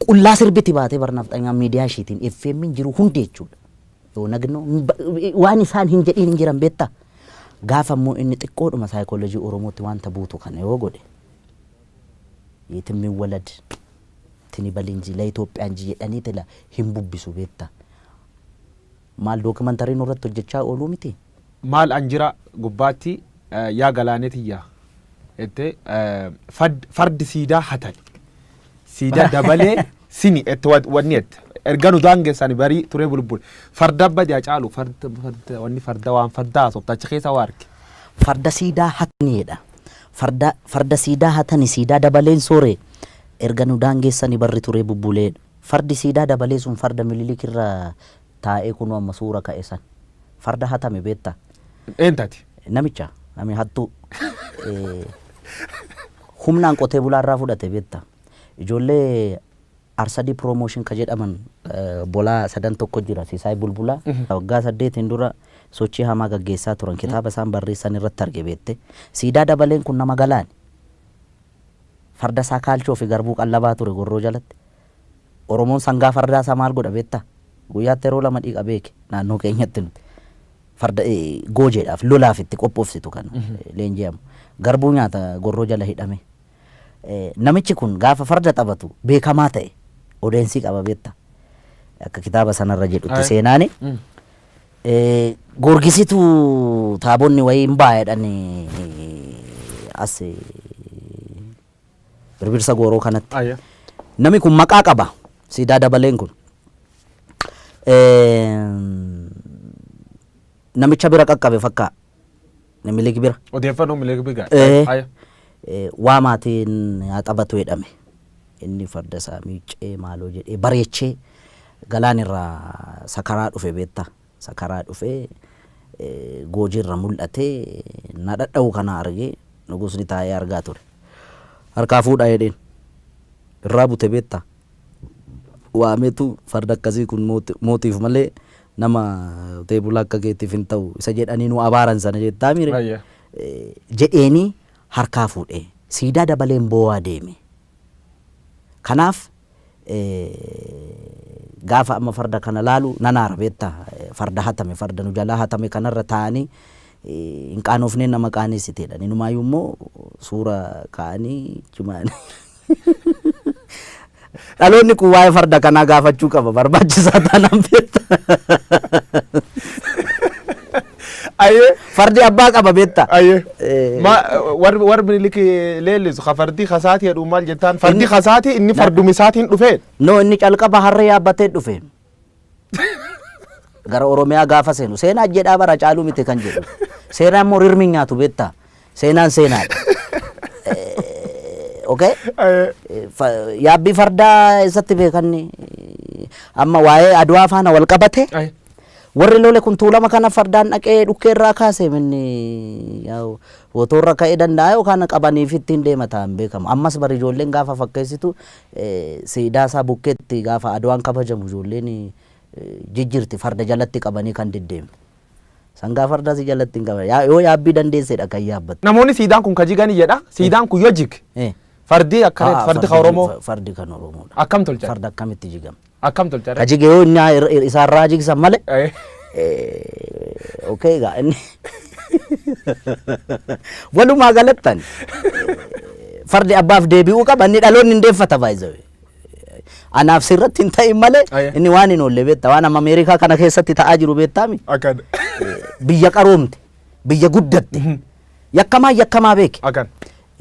qullaa sirbiti baatee bar nafxanyaan miidiyaa ishiitiin FM jiru hundi jechuudha. Yoo nagnoo waan isaan hin jedhiin hin jiran beektaa. Gaafa immoo inni xiqqoodhuma saayikoolojii Oromootti wanta buutu kana yoo godhe, "የትም ይወለድ ትንበል እንጂ ለኢትዮጵያ እንጂ" jedhanii tila hin bubbisu beektaa. Maal, documentary nurratti hojjechaa ooluu miti? Maal an jira gubbaatti yaa galaanetiyya jettee fardi siidaa hatan siidaa dabalee sini ette wanni ette erga nu daangessan barii turee bulbul farda badi caalu farda farda wanni farda waan farda haasofta achi keessa waa arge. Farda siidaa hataniidha. Farda siidaa hatani siidaa dabaleen soore erga nu daangeessani barri turee bubbuleedha. Fardi siidaa dabalee sun farda Mililik irra taa'ee kunoo amma suura ka'e san. Farda hatame beektaa? Eentati? Namicha nami hattuu humnaan qotee bulaa irraa fudhate beektaa? Ijoollee Arsadii Promotion ka jedhaman bolaa sadan tokko jira, Sisaay Bulbulaa, waggaa 8n dura sochii hamaa gaggeessaa turan, kitaaba isaan barreessan irratti arge beette. Siidaa dabaleen kun nama galaani. Farda isaa kaalchoo fi garbuu qallabaa ture gorroo jalatti. Oromoon sangaa fardaa isaa maal godha beektaa? Guyyaatti yeroo lama dhiqa beeke naannoo keenyatti nuti. Farda goojeedhaaf lolaaf itti qophoofsitu kan leenji'amu. Garbuu nyaata gorroo jala hidhame. Namichi kun gaafa farda taphatu beekamaa ta'e odeensii qaba beektaa? Akka kitaaba sanarra jedhutti seenaani. Goorgisitu taabonni wayii hin baay'edhan as birbirsa gooroo kanatti. Namni kun maqaa qaba. Siidaa dabaleen kun. Namicha bira qaqqabe fakkaa. Minilik bira. Odeeffannoo Minilik bira. Waa maatiin haa taphatu jedhame. Inni farda isaa miiccee maaloo jedhee bareechee galaan irraa sakaraa dhufe beektaa. Sakaraa dhufee goojiirra mul'atee na dhadha'u kana argee nugusni taa'ee argaa ture. Harkaa fuudhaa jedheen. Irraa bute beektaa. Waameetu farda akkasii kun mootiif malee nama qotee bulaa akka keetiif hin ta'u isa jedhanii nu abaaran sana jettaa mire. Jedheenii harkaa fuudhee siidaa dabaleen boo'aa deeme. Kanaaf Gaafa amma farda kana laalu nan aara beektaa, farda hatame, farda nu jalaa hatame kanarra taa'anii hin qaanofnee nama qaaneessiteedha. Inumaayyuu immoo suura kaa'anii chumaan. Dhaloonni kun waa'ee farda kanaa gaafachuu qaba, barbaachisaa taanaan beektaa. Ayyee. Fardi abbaa qaba beektaa. Ayyee. Ma warri Minilik leellisu ka fardi kasaati jedhu maal jettaan, fardi kasaati, inni fardumi isaatiin dhufee. No, inni calqaba harree yaabbatee dhufe. Gara Oromiyaa gaafa seenu seenaa jedhaa bara caaluu miti kan jedhu. Seenaa immoo rirmi hin nyaatu beektaa. Seenaan seenaadha. Okay? Ayyee. Yaabbii fardaa eessatti beekanni amma waa'ee Adwaa faana wal qabate, warri lole kun Tuulama kana fardaan dhaqee dhukkee irraa kaase, minni yaa'u motorra ka'ee danda'a yookaan qabaniif ittiin deema ta'an beekamu. Ammas bari ijoolleen gaafa fakkeessitu siidaa isaa bukkeetti gaafa Adwaan kabajamu ijoolleen jijjiirti, farda jalatti qabanii kan deddeemu. Sangaa fardaa si jalatti hin qaban. Yoo yaabbii dandeessedha kan yaabbattu. Namoonni siidaan kun ka jigani jedha. Siidaan kun yoo jig fardi akkana, fardi ka Oromoo Fardi kan Oromoodha. akkam tolchan? Farda akkamitti jigama? Akkam tolchan? Ka jige yoo inni isaarraa jigsan malee. Okay, egaa inni walumaa galattan fardi abbaaf deebi'uu qaba, inni dhaloonni hin deeffata baay'ee. Anaaf sirratti hin ta'in malee inni waan hin oolle beekta, waan amma Ameerikaa kana keessatti ta'aa jiru beektaami. Akkan. Biyya qaroomte, biyya guddatte, yakkamaa yakkamaa beeke. Akkan.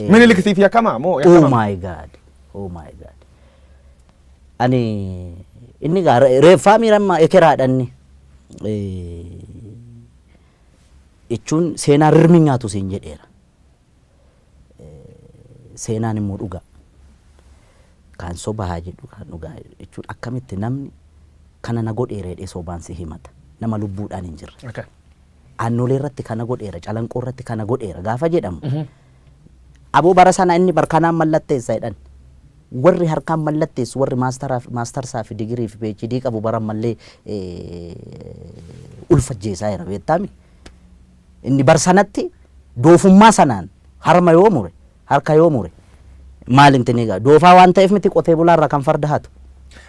Minilik siif yakkamaa moo Oh yakkamaa? my God. Oh my God. Ani inni gaa reeffaa miiramma ekeraadha inni. Jechuun seenaa rirmi nyaatu siin jedheera. Seenaan immoo dhugaa. Kaan soba haa jedhu, kaan dhugaa jechuun akkamitti namni kana na godheera jedhee sobaan si himata? Nama lubbuudhaan hin jirre. Akkan. Aannolee irratti kana godheera, Calanqoo irratti kana godheera gaafa jedhamu. Aboo, bara sana inni barkanaan mallatteessa jedhan. Warri harkaan mallatteessu, warri maastarsaa fi digirii fi PhD qabu bara mallee ulfajjeessaa jira beektaami. Inni bar sanatti doofummaa sanaan harma yoo mure, harka yoo mure, maal inti egaa doofaa waan ta'eef miti qotee bulaarraa kan farda hatu,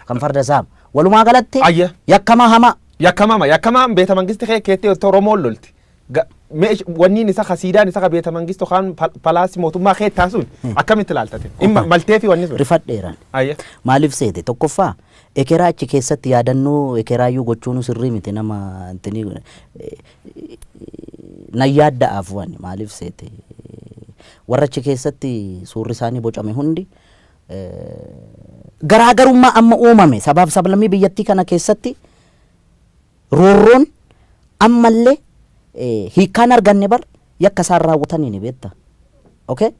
kan farda saamu. Walumaa galatti yakkamaa hamaa. Yakkamama, yakkamaan beeta mangisti kee keetti Oromoon lolti. Wanniin isa ka siidaan isa ka beeta mangistu kaan palaasii mootummaa kee taasuun akkamitti ilaaltate? Maltee fi wanni sun. Rifadheeran. Maaliif seete, tokkoffaa ekeraa achi keessatti yaadannoo ekeraayyuu gochuun sirrii miti, nama intini nan yaadda'aaf waan, maaliif seete, warra achi keessatti suurri isaanii bocame hundi garaagarummaa amma uumame sabaaf sablammii biyyattii kana keessatti roorroon ammallee hiikkaan arganne bar yakka isaan raawwatanii ni beekta. Okay?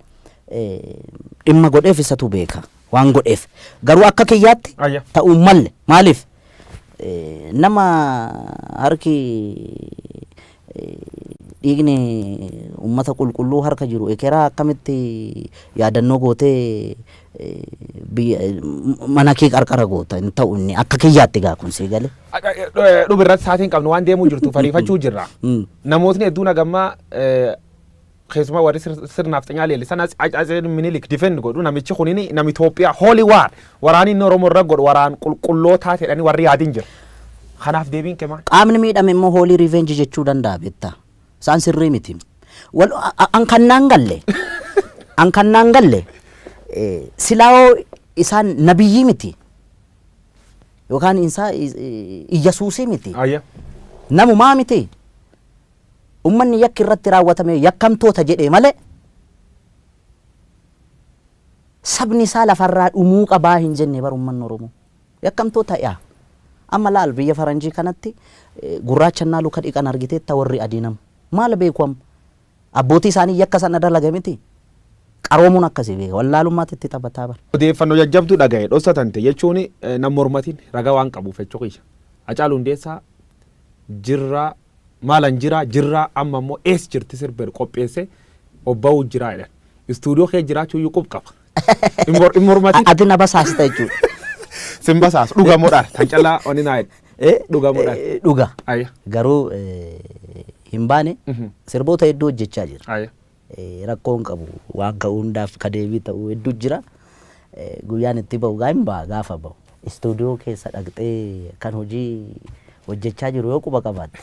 Dhimma godheef isatu beeka waan godheef. Garuu akka kiyyaatti ta'uu malle, maaliif nama harki dhiigni uummata qulqulluu harka jiru ekeraa akkamitti yaadannoo gootee biyya mana kee qarqara goota? Hin ta'u inni akka kiyyaatti gaa kun sii galee. Dhuma irratti sa'aatiin qabnu waan deemuu jirtu fariifachuu jirra. Namootni hedduun hagammaa, keessumaa warri sirnaaf xinyaa leellisan, Atsee Minilik defend godhu, namichi kunini nama Itoophiyaa, holy war, waraanni inni Oromoo irra godhu waraan qulqullootaa jedhanii warri yaadin jira. Kanaaf deebiin kee maal? Qaamni miidhame immoo holy revenge jechuu danda'a beektaa. Isaan sirrii miti. Wal an kan naan galle. An kan naan galle silaa'oo isaan nabiyyii miti. Yookaan isaa Iyyasuusii miti. Namumaa miti. Ummanni yakki irratti raawwatame yakkamtoota jedhee malee sabni isaa lafarraa dhumuu qabaa hin jenne bar ummanni Oromoo. Yakkamtoota yaa. Amma laal, biyya faranjii kanatti gurraachannaa luka dhiqan argiteetta, warri adii nama. Maal beeku amma? Abbootii isaanii yakka sana dalaga miti. Qaroomuun akkasii beeka. Wallaalummaatti itti taphataa bara. Odeeffannoo jajjabduu dhagaye dhoksatante jechuun nam mormatiin ragaa waan qabuuf jechuu kiyya. Hacaaluu Hundeessaa jirraa maalan jiraa jirraa, amma immoo ees jirti sirba qopheesse obba'uu jiraa jedhan. Istuudiyoo kee jiraachuu iyyuu qub qaba. In mormatiin. Ati na basaasta jechuudha. Sin basaasu, dhugamoodhaan kan callaa oni naa jedhe. Dhugamoodhaan. Dhuga. Garuu hin baane, sirboota hedduu hojjechaa jira. Rakkoo hin qabu, waan ka'uu hundaaf ka deebii ta'uu hedduu jira. Guyyaan itti ba'u gaa hin ba'a gaafa ba'u. Istuudiyoo keessa dhaqxee kan hojii hojjechaa jiru yoo quba qabaatte,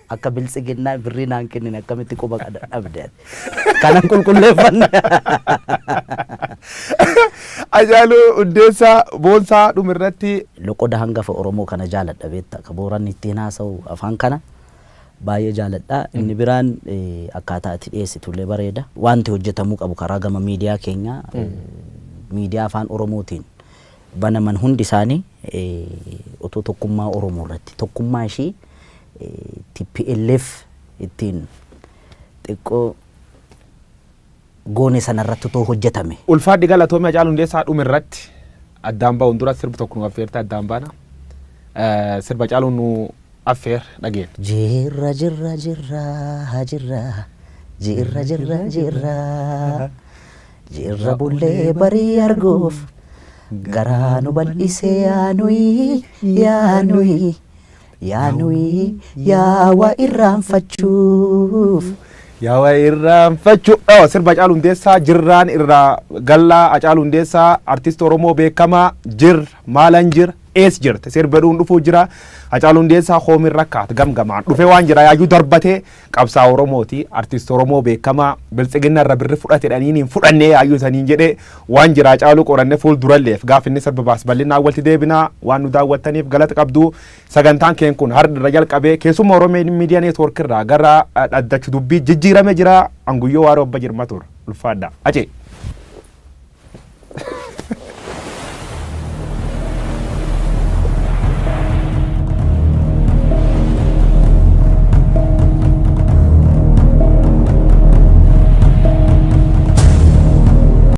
akka Biltsiginnaa birrii naan kennine akkamitti quba dhabde ati? Kanan qulqulleeffanne. Hacaaluu Hundeessaa Boonsaa, dhumirratti. Loqoda hangafa Oromoo kana jaaladha, beekta, ka Booranni ittiin haasa'u afaan kana baay'ee jaaladha. Inni biraan akkaataa ati dhiyeessitullee bareeda. Wanti hojjetamuu qabu karaa gama miidiyaa keenyaa, miidiyaa afaan Oromootiin banaman hundi isaanii otoo tokkummaa Oromoo irratti, tokkummaa ishii TPLF ittiin xiqqoo goone sanarratti otoo hojjetame. Ulfaadhi, galatoomii. Hacaaluu Hundeessaa, dhumirratti addaan ba'uun dura sirbi tokko nu affeerte addaan baana. Sirba Hacaaluu nu affeer dhageen. Jirra, jirra, jirra, jirra, jirra, jirra, jirra, jirra, bullee barii arguuf garaa nu bal'isee, yaanuyi yaanuyi yaanuyi yaawaa irraanfachuuf. Yaawaa irraanfachuu. Oh, sirba Hacaaluu Hundeessaa jirraan irraa gallaa. Hacaaluu Hundeessaa, artist Oromoo beekamaa, jir maalan jir ees jirte sirba dhuun dhufuu jira. Hacaaluu Hundeessaa hoomin rakkaat gamgamaan dhufe waan jira yaayyuu darbatee qabsaa Oromooti, artist Oromoo beekamaa Biltsiginna irra birri fudhate dhaniin hin fudhannee yaayyuu saniin jedhee waan jira. Hacaaluu qoranne fuulduralleef gaaf inni sirba baas bal'inaan walitti deebinaa. Waan nu daawwattaniif galata qabdu. Sagantaan keen kun har'a irra jalqabee keessummaa Oromoo Miidiyaa Neetwoork irraa gara dhaddachu dubbii jijjiirame jira. Anguyyoo Waaroo Abba Jirma ture. Ulfaadha. Acee.